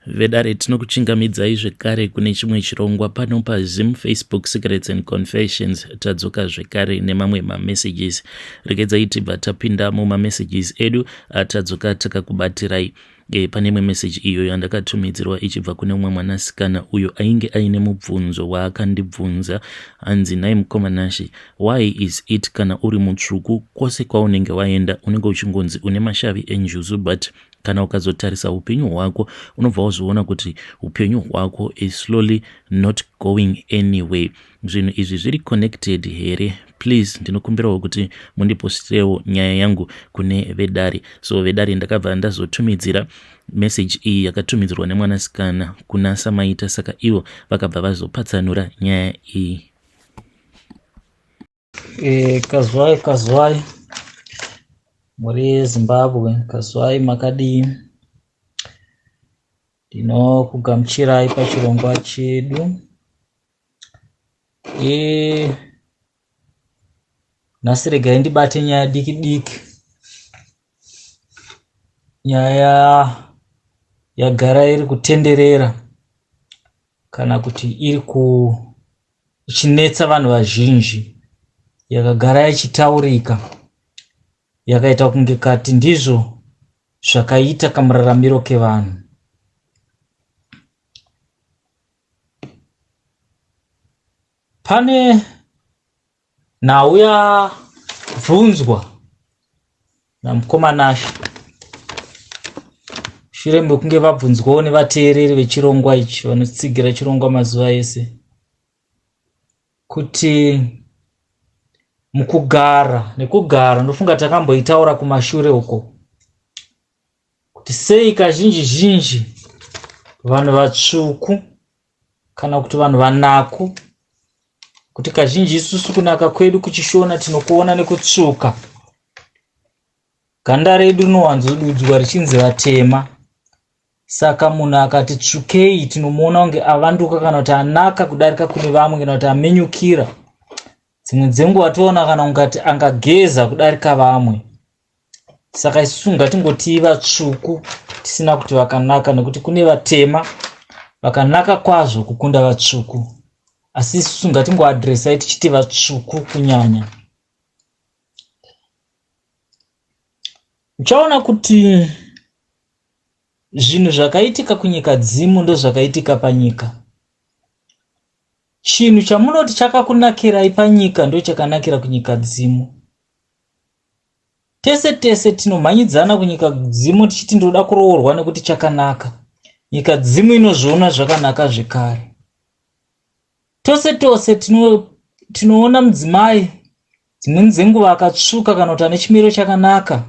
Vedare tinokuchingamidzai zvekare kune chimwe chirongwa pano paZim Facebook Secrets and Confessions. Tadzoka zvekare nemamwe mamessages. Regedzai tibva tapinda mumamessages edu atadzoka takakubatirai. E, pane imwe message iyo yandakatumidzirwa ichibva kune umwe mwanasikana uyo ainge aine mubvunzo waakandibvunza hanzi nhai mukoma Nashe why is it kana uri mutsvuku kwose kwaunenge waenda unenge uchingonzi une mashavi enjuzu but kana ukazotarisa upenyu hwako unobva wazoona kuti upenyu hwako is slowly not going anyway zvinhu izvi zviri connected here please ndinokumbirawo kuti mundipostirewo nyaya yangu kune vedare so vedare ndakabva ndazotumidzira message iyi yakatumidzirwa nemwanasikana kuna samaita saka ivo vakabva vazopatsanura nyaya iyi E, kazwai kazwai muri yeZimbabwe kazwai makadii ndinokugamuchirai pachirongwa chedu e, nhasi regai ndibate nyaya diki diki nyaya yagara iri kutenderera kana kuti iri ku ichinetsa vanhu vazhinji yakagara ichitaurika yakaita kunge kati ndizvo zvakaita kamuraramiro kevanhu. Pane nhau yabvunzwa namukoma Nashe shure mekunge vabvunzwawo nevateereri vechirongwa ichi vanotsigira chirongwa mazuva ese kuti mukugara nekugara ndofunga takamboitaura kumashure uko kuti sei kazhinji zhinji vanhu vatsvuku kana kuti vanhu vanaku kuti kazhinji isusu kunaka kwedu kuchishona tinokuona nekutsvuka ganda redu rinowanzodudzwa richinzi vatema saka munhu akati tsvukei tinomuona kunge avanduka kana kuti anaka kudarika kune vamwe kana kuti amenyukira dzimwe dzenguva toona kana ungati angageza kudarika vamwe saka isusu ngatingotii vatsvuku tisina kuti vakanaka nekuti kune vatema vakanaka kwazvo kukunda vatsvuku asi isusu ngatingoadresai tichiti vatsvuku kunyanya uchaona kuti zvinhu zvakaitika kunyika dzimu ndozvakaitika panyika chinhu chamunoti chakakunakirai panyika ndochakanakira kunyika dzimu Tese tese tinomhanyidzana kunyika dzimu tichiti ndinoda kuroorwa nekuti chakanaka. Nyika dzimu inozviona zvakanaka zvekare. Tose tose tino, tinoona mudzimai dzimweni dzenguva akatsvuka kana kuti ane chimiro chakanaka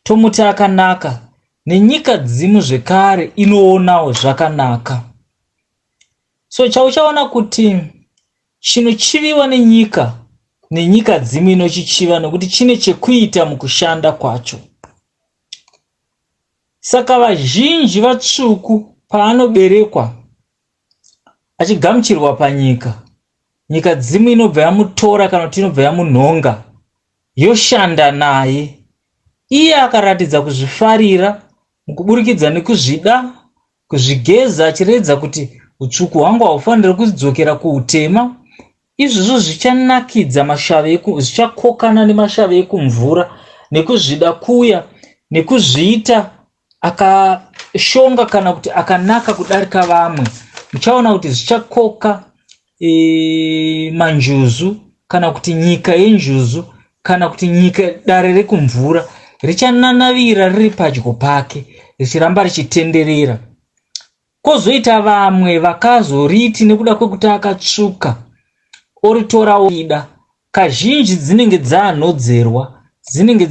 tomuti akanaka nenyika dzimu zvekare inoonawo zvakanaka. So chauchaona kuti Chinochiviwa nenyika nenyika dzimu inochichiva nokuti chine chekuita mukushanda kwacho. Saka vazhinji vatsvuku paanoberekwa achigamuchirwa panyika, nyika dzimu inobva yamutora kana kuti inobva yamunhonga yoshanda naye. Iye akaratidza kuzvifarira mukuburikidza nekuzvida kuzvigeza achiredza kuti utsvuku hwangu haufaniri kudzokera kuutema izvozvo zvichanakidza mashavi zvichakokana nemashavi ekumvura nekuzvida kuya nekuzviita akashonga kana kuti akanaka kudarika vamwe muchaona kuti zvichakoka e, manjuzu kana kuti nyika yenjuzu kana kuti nyika dare rekumvura richananavira riri padyo pake richiramba richitenderera kwozoita vamwe vakazoriti nekuda kwekuti akatsvuka oritora oida kazhinji dzinenge dzanhodzerwa dzinenge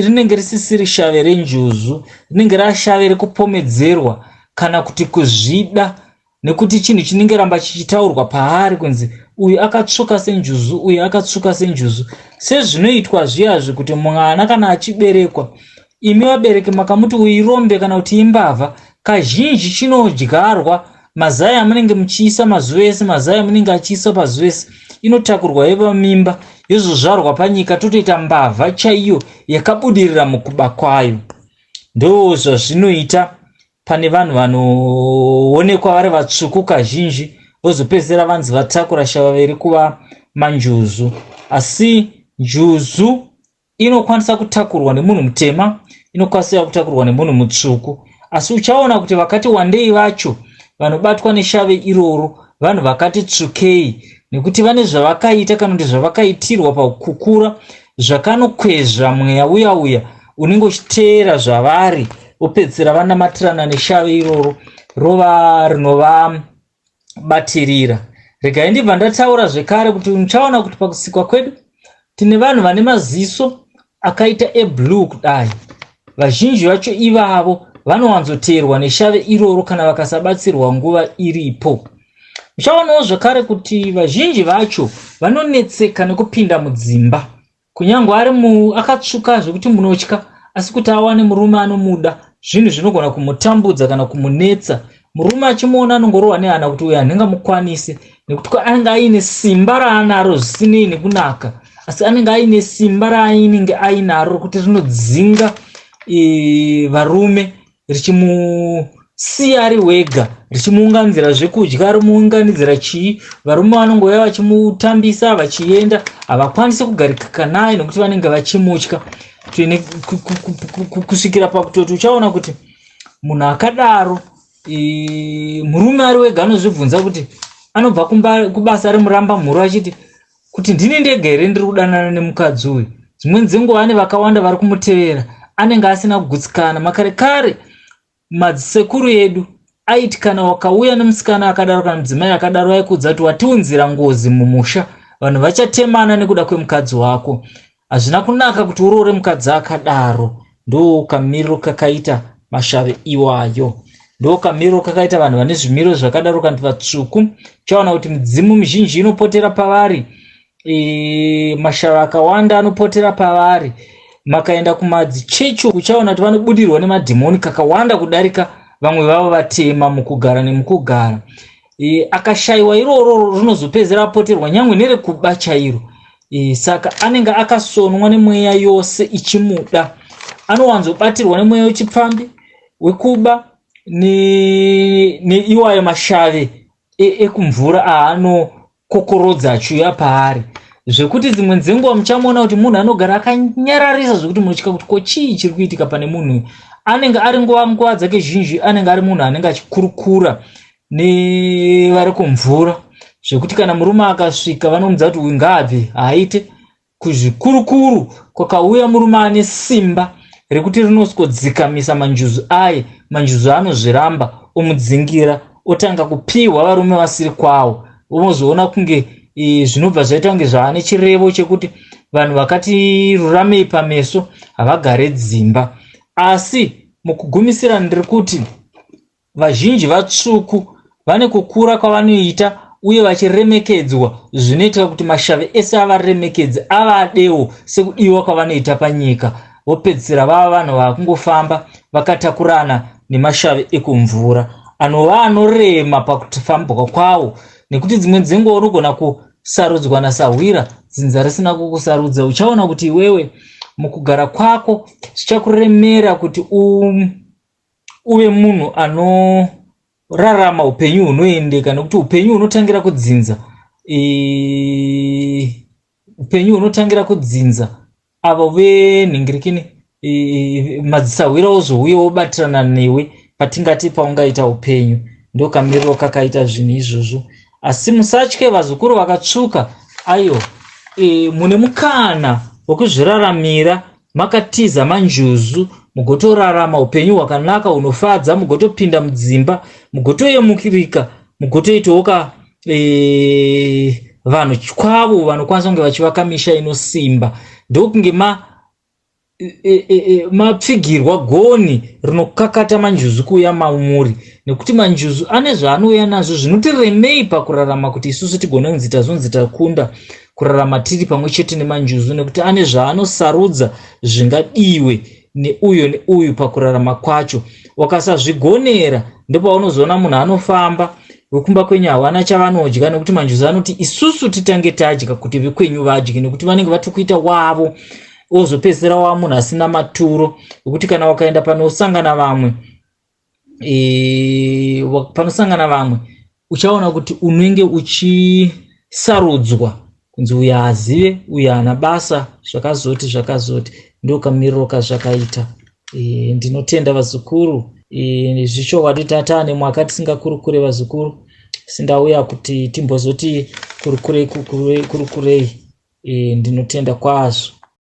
rinenge risisiri shave renjuzu rinenge rashave rekupomedzerwa kana kuti kuzvida nekuti chinhu chinenge ramba chichitaurwa paari kunzi uyu akatsvuka senjuzu uyu akatsvuka senjuzu sezvinoitwa zviyazvi kuti mwana kana achiberekwa imi vabereki makamuti uyu irombe kana kuti imbavha kazhinji chinodyarwa mazai amunenge muchiisa mazuva ese mazai amunenge achiisa pazuva ese inotakurwa yova mimba yozozvarwa panyika totoita mbavha chaiyo yakabudirira mukuba kwayo ndo zvazvinoita. pane vanhu vanoonekwa vari vatsvuku kazhinji vozopedzisira vanzi vatakura shava rekuva manjuzu. Asi njuzu inokwanisa kutakurwa nemunhu mutema, inokwanisa kutakurwa nemunhu mutsvuku, asi uchaona kuti vakati wandei vacho vanobatwa neshave iroro vanhu vakati tsvukei, nekuti vane zvavakaita kana kuti zvavakaitirwa pakukura zvakanokwezva mweya uya uya unenge uchiteera zvavari, vopedzisira vanamatirana neshave iroro rova rinovabatirira. Regai ndibva ndataura zvekare kuti muchaona kuti pakusikwa kwedu tine vanhu vane maziso akaita eblue kudai. Vazhinji vacho ivavo vanowanzoteerwa neshave iroro kana vakasabatsirwa nguva iripo. Muchaonawo zvekare kuti vazhinji vacho vanonetseka nekupinda mudzimba. Kunyangwe ari akatsvuka zvekuti munotya, asi kuti awane murume anomuda zvinhu zvinogona kumutambudza kana kumunetsa. Murume achimuona anongorohwa nehana kuti uyu handingamukwanise, nekuti anenge aine simba raanaro zvisinei nekunaka, asi anenge aine simba raainenge ainaro rekuti rinodzinga varume richimusiya ari wega, richimuunganidzira zvekudya, rimuunganidzira chii. Varume vanongouya vachimutambisa vachienda, havakwanisi kugarikika naye nekuti vanenge vachimutya kusvikira pakutoti uchaona kuti munhu akadaro, murume ari wega anozvibvunza kuti anobva kubasa ari muramba mhuru achiti kuti ndini ndega here ndiri kudanana nemukadzi uyu. Dzimweni dzenguva ane vakawanda vari kumutevera, anenge asina kugutsikana. Makare kare madzisekuru edu aiti kana wakauya nemusikana akadaro kana mudzimai akadaro, aikuudza kuti watiunzira ngozi mumusha, vanhu vachatemana nekuda kwemukadzi wako, hazvina kunaka kuti uroore mukadzi akadaro. Ndo kamiriro kakaita mashave iwayo, ndo kamiriro kakaita vanhu vane zvimiro zvakadaro kana kuti vatsvuku. Uchaona kuti midzimu mizhinji inopotera pavari, mashava akawanda anopotera pavari. Makaenda kumadzichechi uchaona kuti vanobudirwa nemadhimoni kakawanda kudarika vamwe vavo vatema mukugara nemukugara. Akashayiwa iroro rinozopedzera apoterwa nyangwe nerekuba chairo. Saka anenge akasonwa nemweya yose ichimuda. Anowanzobatirwa nemweya wechipfambi, wekuba, neiwayo mashave ekumvura aanokokorodza achiuya paari, zvekuti dzimwe dzenguva muchamuona kuti munhu anogara akanyararisa zvekuti munotya kuti ko chii chiri kuitika pane munhu. Anenge ari nguva dzake zhinji anenge ari munhu anenge achikurukura nevari kumvura, zvekuti kana murume akasvika vanomudza kuti uyu ngaabve haaite. Kuzvikurukuru kwakauya murume ane simba rekuti rinosikodzikamisa manjuzu aye, manjuzu anozviramba omudzingira, otanga kupihwa varume vasiri kwawo. Unozoona kunge zvinobva zvaita kunge zvaane chirevo chekuti vanhu vakati ruramei pameso havagare dzimba. Asi mukugumisira ndiri kuti vazhinji vatsvuku vane kukura kwavanoita uye vachiremekedzwa, zvinoita kuti mashavi ese avaremekedze, avadewo sekudiwa kwavanoita panyika, vopedzisira vava vanhu vakungofamba vakatakurana nemashavi ekumvura anova anorema pakufambwa kwawo, nekuti dzimwe dzenguva unogona kusarudzwa nasahwira dzinza risina kukusarudza. Uchaona kuti iwewe mukugara kwako zvichakuremera kuti uve munhu anorarama upenyu hunoendeka, nekuti upenyu hunotangira kudzinza, upenyu hunotangira kudzinza avo venhingirikini, madzisahwira ozouya obatirana newe patingati paungaita upenyu. Ndokamiriro kakaita zvinhu izvozvo. Asi musatye vazukuru vakatsvuka, ayo mune mukana wekuzviraramira makatiza manjuzu, mugotorarama upenyu hwakanaka hunofadza, mugotopinda mudzimba, mugotoyemukirika, mugotoitawo ka vanhu kwavo vanokwanisa kunge vachivaka misha inosimba, ndokunge mapfigirwa goni rinokakata manjuzu kuuya mamuri, nekuti manjuzu ane zvaanouya nazvo zvinotiremei pakurarama kuti isusu tigone kunzi tazonzi takunda kurarama tiri pamwe chete nemanjuzu, nekuti ane zvaanosarudza zvingadiwe neuyo neuyu pakurarama kwacho. Wakasazvigonera ndopaunozoona munhu anofamba, vekumba kwenyu havana chavanodya, nekuti manjuzu anoti isusu titange tadya kuti vekwenyu vadye, nekuti vanenge vatikuita wavo. Ozopedzisira wava munhu asina maturo, nekuti kana wakaenda panosangana vamwe E, panosangana vamwe uchaona kuti unenge uchisarudzwa kunzi uyo haazive, uyo haana basa, zvakazoti zvakazoti. Ndokamiriro kazvakaita. E, ndinotenda vazukuru. E, zvichokwadi tatane mwaka tisingakurukure vazukuru, sindauya kuti timbozoti kurukurei kurukurei. E, ndinotenda kwazvo.